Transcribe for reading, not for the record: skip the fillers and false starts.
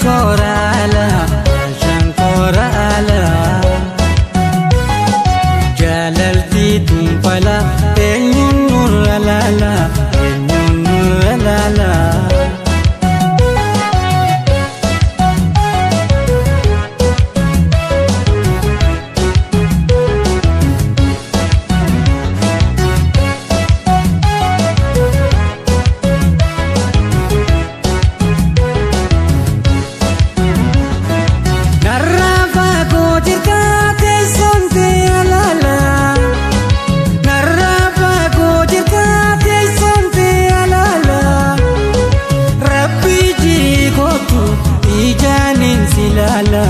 Shankora ala, shankora ala. Jaalalti tunfala eenyuun nurra laala, eenyuun nurra laala. Narraa fagoo jirta teessoon ta'e alaala. Narraa fagoo jirta teessoon ta'e alaala. Rabbi jikootu ijaanin si laala.